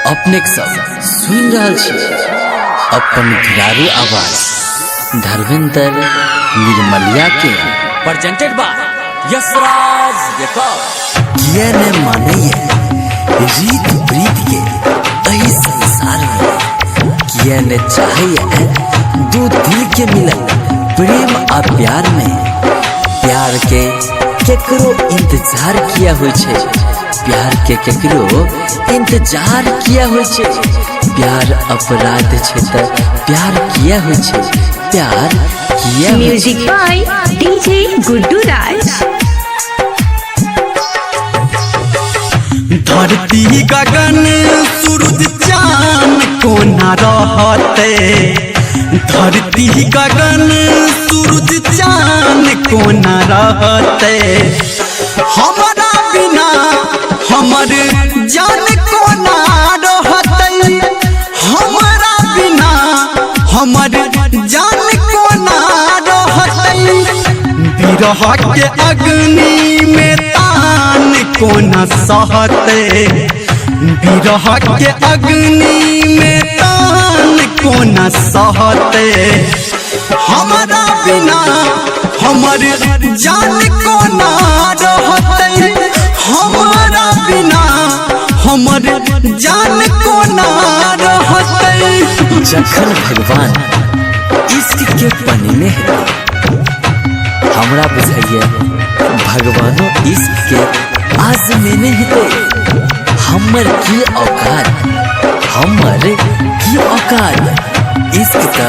अपने सब सुनि रहल छी अपन घुरारू आवाज धर्मेंद्र निर्मलिया के प्रेजेंटेड बाय यशराज रिकॉर्ड। किया ने मानैया रीत प्रीत के एही संसार में, किया ने चाहैया दू दिल के मिलन प्रेम आ प्यार में। प्यार के केकरो इंतजार किया होइ छै, प्यार के केकरो इंतजार किया होइ छै। प्यार अपराध छै त प्यार किया होइ छै, प्यार किया होइ छै। Music by DJ Guddu Raj. धरती गगन सूरज चांद कोना रहते, धरती गगन सूरज चांद कोना रहते। हमरा बिना हमर जान कोना रहते, हमरा बिना हमर जान कोना रहते। विरह के अग्नि में तान कोना सहते, विरह के अग्नि में तान कोना सहते। हमरा बिना हमर जान कोना रहते, हमरा बिना हमर जान कोना रहते। जखन भगवान इश्क के बनेने हेतै, हमरा बुझाइए भगवानो इश्क के आजमेने हेतै। हमर की औकात, हमर की औकात, इश्क त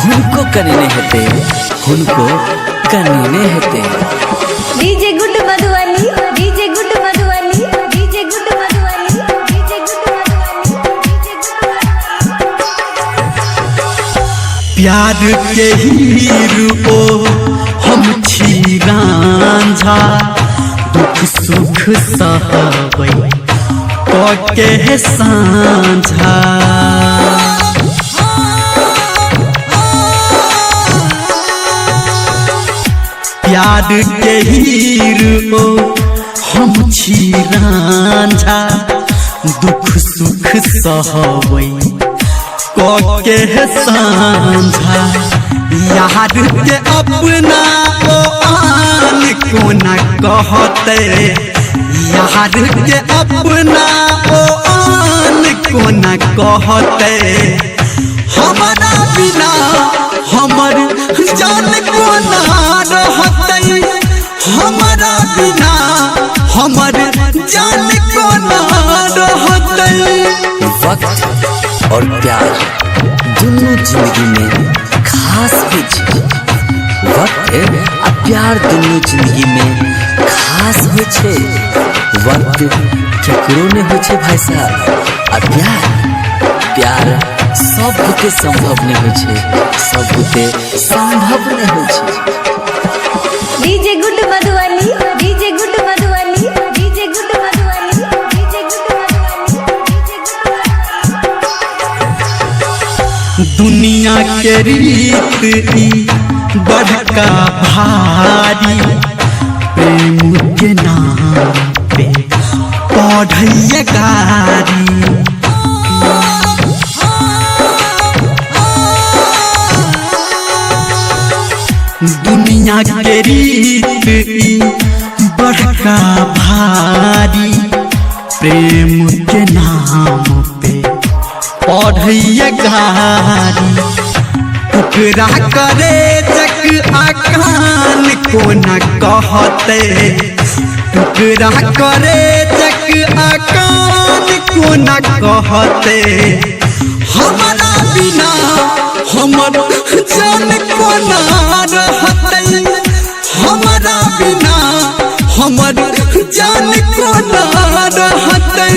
हुनको कनेने हेतै, हुनको कनेने हेतै। DJ good Madhubani, DJ good Madhubani, DJ good Madhubani, DJ good Madhubani, DJ good Madhubani. प्यार के हीर ओ हम छी रांझा, दुख सुख सहबै के साझा। प्यार के हीर ओ हम छी रांझा, दुख सुख सहबै के साझा। यार के अपना ओ आन कोना कहते, यार के अपना ओ आन कोना कहते। हमरा बिना हमर जान कोना रहते, हमरा बिना हमर जान कोना रहते। वक्त और प्यार दोनों जिंदगी में खास होइ छै। वक्त आ प्यार दोनों जिंदगी में खास होइ छै। वक्त केकरो नहीं होइ छै भाई साहब, आ प्यार, प्यार सब बुते संभव नहीं होइ छै, सब बुते संभव नहीं होइ छै। DJ good Madhubani, DJ good Madhubani, DJ good Madhubani, DJ good Madhubani, DJ good Madhubani. दुनिया के रीत ई बड़का भारी, प्रेम के नाम पे पढ़ैया गारी। दुनिया के रीत ई बड़का भारी, प्रेम के नाम पे पढ़ैया गारी। टुकड़ा करे जग आकान कोना कहते, टुकड़ा करे जग आकान कोना कहते। हमरा बिना हमर जान कोना रहते, हमरा बिना हमर जान कोना रहते।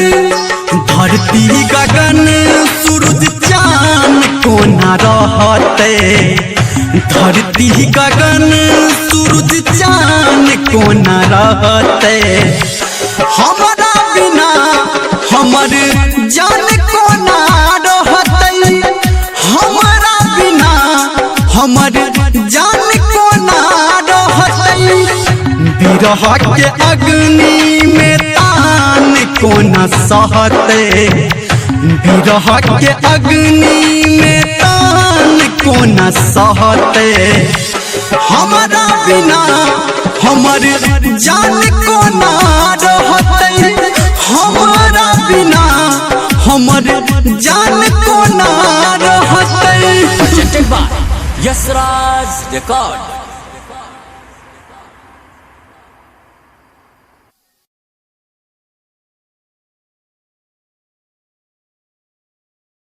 धरती गगन सूरज चांद कोना रहते, धरती गगन सूरज चांद कोना रहते। हमरा बिना हमर जान कोना रहते, हमरा बिना हमर जान कोना रहते। विरह के अग्नि में तान कोना सहते। विरह के अग्नि में तान कोना सहते। हमारा बिना हमर जान कोना रहते, हमारा बिना हमर जान कोना रहते। Presented by Yasraj Record.